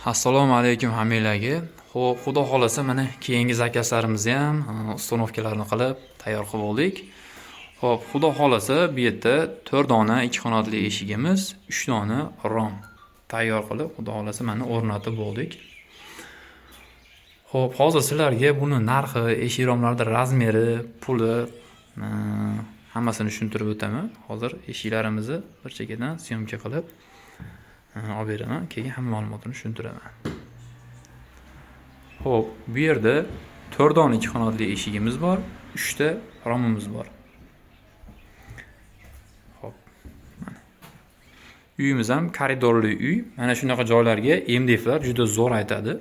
Assalomu alaykum hammanglarga. Xo'p, Xudo xolasa, mana keyingi zakazlarimizni ham установка larni qilib tayyor qilib oldik. Xo'p, Xudo xolasa, bu yerda 4 dona 2 qanotli eshigimiz, 3 dona rom tayyor qilib, Xudo xolasa, mana o'rnatib bo'ldik. Xo'p, hozir sizlarga buni narxi, eshik romlarni размер i, puli, hammasini tushuntirib o'taman. Hozir eshiklarimizni bir chekkadan съёмка qilib olib beraman, keyin hamma ma'lumotini tushuntiraman. Xo'p, bu yerda 4 dona 2 qanotli eshigimiz bor, 3 ta romimiz bor. Xo'p, mana. Uyimiz ham koridorli uy. Mana shunaqa joylarga MDFlar juda zo'r aytadi.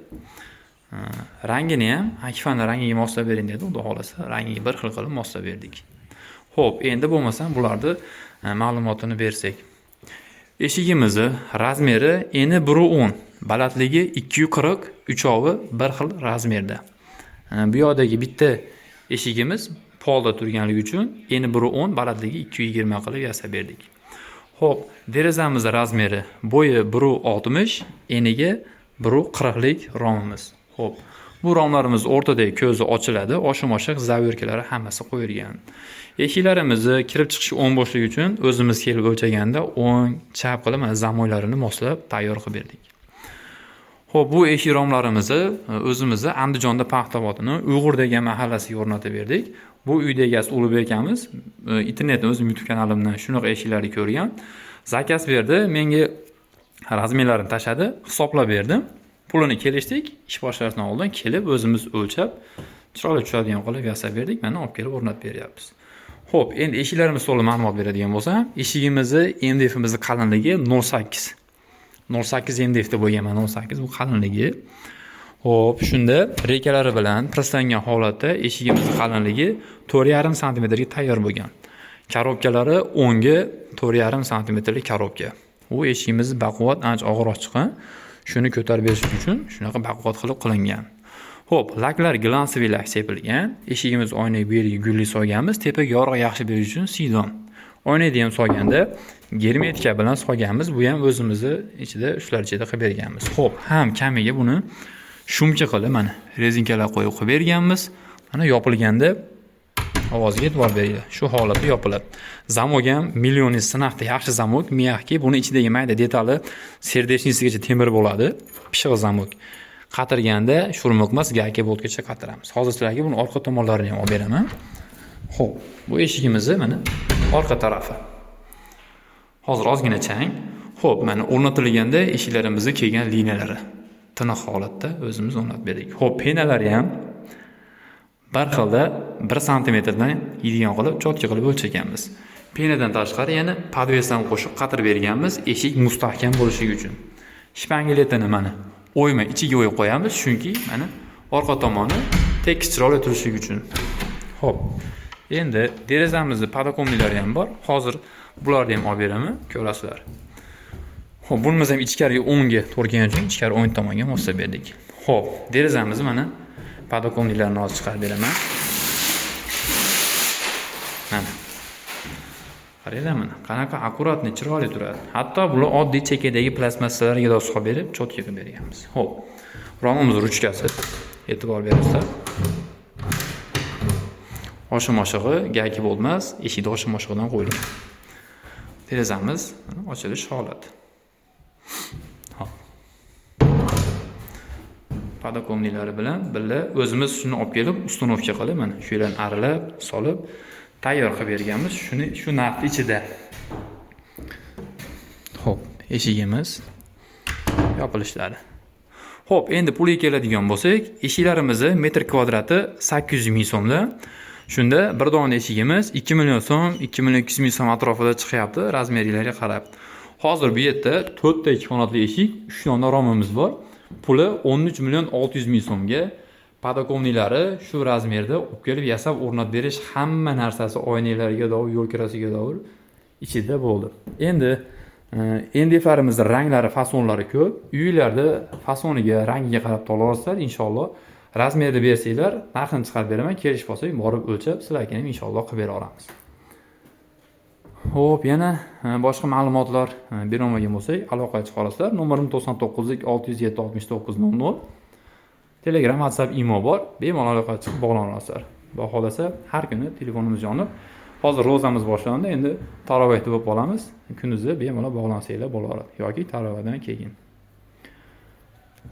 Rangini ham Akfani rangiga moslab bering dedi, Xudo xolasa, rangiga bir xil qilib moslab berdik. Xo'p, endi bo'lmasam bularni ma'lumotini bersak. Eshigimizni размер i eni 1,10, balandligi 2,40, uchovi bir xil размер da. Bu yoqdagi bitta eshigimiz polda turganligi uchun eni 1,10, balandligi 220 qilib yasab berdik. Xo'p, derazamizni размер i bo'yi 1,60, eniga 1,40lik romimiz. Xo'p, bu romlarimiz o'rtadagi ko'zi ochiladi, oshim-oshiq заверка lari hammasi qo'yilgan. Eshiklarimizni kirib chiqishi o'ng bo'shligi uchun o'zimiz kelib o'lchaganda o'ng, chap qilib mana замок larini moslab tayyor qilib berdik. Xo'p, bu eshik romlarimizni o'zimizni Andijonda Paxtavodini Uyg'ur degan mahallasiga o'rnatib berdik. Bu uyda egasi Ulug'bek akamiz internetda o'zim YouTube kanalimdan shunaqa eshiklarni ko'rgan. Заказ berdi, menga размер larini tashladi, hisoblab berdim. Pulini kelishdik, ish boshlashdan oldin kelib o'zimiz o'lchab, chiroyli tushadigan qilib yasab berdik. Mana olib kelib o'rnatib beryapmiz. Xo'p, endi eshiklarimiz to'g'ri ma'lumot beradigan bo'lsam, eshigimizni MDFimizni qalinligi 0,8. 0,8 MDF deb qo'yganman, 0,8 bu qalinligi. Xo'p, shunda рейка lari bilan presslangan holatda eshigimizni qalinligi 4,5 santimetrga tayyor bo'lgan. Коробка lari o'nga 4,5 santimetrlik коробка. U eshigimiz baquvvat, ancha og'irroq chiqqan. Shuni ko'tarib berish uchun shunaqa baquvvat qilib qilingan. Xo'p, laklar глянцевый lak sepilgan. Eshigimiz oynak bu yerga gulli solganmiz. Tepaga yorug' yaxshi berish uchun siydon. Oynakni ham solganda germetika bilan solganmiz. Bu ham o'zimizni ichida, shular ichida qilib berganmiz. Xo'p, ham kamiga buni шумка qilib, mana резинка lar qo'yib qilib berganmiz. Mana yopilganda ovoziga e'tibor beringlar. Shu holatda yopiladi. Замок ham millionli сынақ da yaxshi замок, мягкий. Buni ichidagi mayda detali сердечник sigacha temir bo'ladi. Pishiq замок. Qatirganda shurmiq emas, гайка boltgacha qatiramiz. Hozir sizlarga buni orqa tomonlarini ham olib beraman. Xo'p, bu eshigimizni mana orqa tarafi. Hozir ozgina chang. Xo'p, mana o'rnatilganda eshiklarimizni kelgan liniyalari tiniq holatda o'zimiz o'rnatib berdik. Xo'p, пена lari ham bir xilda 1 santimetrdan yeydigan qilib, чётко qilib o'lchaganmiz. Пена dan tashqari yana подвес dan qo'shib qatirib berganmiz, eshik mustahkam bo'lishligi uchun. Шпанглет ini mana o'yma ichiga o'yib qo'yamiz, chunki mana orqa tomoni tekis chiroyli turishligi uchun. Xo'p, endi derazamizni подоконник lari ham bor. Hozir bularni ham olib beraman, ko'rasizlar. Xo'p, bunimiz ham ichkariga o'ngga to'g'ri kelgani uchun ichkari o'ng tomonga moslab berdik. Xo'p, derazamizni mana подоконник larini hozir chiqarib beraman. Mana. Qaranglar, mana qanaqa аккуратный, chiroyli turadi. Hatto bular oddiy chekadagi plastmassalarga do'st qilib berib, чётко qilib berganmiz. Xo'p, romimiz ruchkasi. E'tibor berasizlar. Oshim oshig'i гайка bo'lmas, eshikda oshim oshig'idan qo'yilgan. Derazamiz ochilish holati. Xo'p. Подоконник lari bilan birga o'zimiz shuni olib kelib установка qilib, mana shu yerlarni aralab, solib tayyor qilib berganmiz. Shuni shu narxni ichida. Xo'p, eshigimiz yopilishlari. Xo'p, endi puliga keladigan bo'lsak, eshiklarimizni metr kvadrati 800 ming so'mdan. Shunda bir dona eshigimiz 2 million so'm, 2 million 200 ming so'm atrofida chiqyapti, размер lariga qarab. Hozir bu yerda 4 ta 2 qanotli eshik, 3 dona romimiz bor. Puli 13 million 600 ming so'mga. Подоконник lari shu размер da olib kelib yasab o'rnatib berish, hamma narsasi oynalarga doir, yo'l kirasiga doir ichida bo'ldi. Endi MDFlarimizni ranglari, fasonlari ko'p. Uylarda fasoniga, rangiga qarab tanlab inshaalloh. Размер ni bersanglar, narxini chiqarib beraman. Kelishib olsak, borib o'lchab, sizlarga ham inshaalloh qilib bera olamiz. Xo'p, yana boshqa ma'lumotlar berolmagan bo'lsak, aloqaga chiqa olasizlar. Nomerim 99 607 69 00. Telegram, WhatsApp, Imo bor. Bemalol aloqaga chiqib bog'lana olasizlar. Xudo xohlasa, har kuni telefonimiz yonib, hozir ro'zamiz boshlandi, endi tarovehda bo'lib qolamiz. Kunduzi bemalol bog'lansanglar bo'laveradi yoki tarovehdan keyin.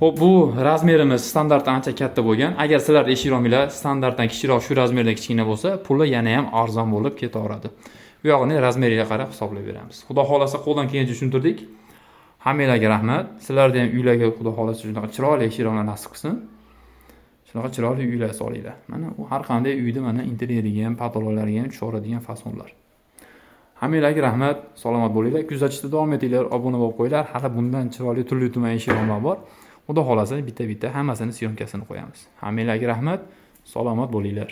Xo'p, bu размер imiz standartdan ancha katta bo'lgan. Agar sizlar eshik rominglar standartdan kichikroq, shu размер dan kichkina bo'lsa, puli yana ham arzon bo'lib ketaveradi. Bu yog'ini размер iga qarab hisoblab beramiz. Xudo xohlasa, qo'ldan kelgancha tushuntirdik. Hammanglarga rahmat. Sizlarda ham uylarga, Xudo xohlasa, shunaqa chiroyli eshik romlar nasib qilsin. Shunaqa chiroyli uylar solinglar. Mana u har qanday uyda mana interyeriga ham, потолок lariga ham tushaveradigan fasonlar. Hammanglarga rahmat, salomat bo'linglar. Kuzatishda davom etinglar, obuna bo'lib qo'yinglar. Hali bundan chiroyli turli tuman eshik romlar bor. Xudo xohlasa, bitta-bitta hammasini съёмка sini qo'yamiz. Hammanglarga rahmat, salomat bo'linglar.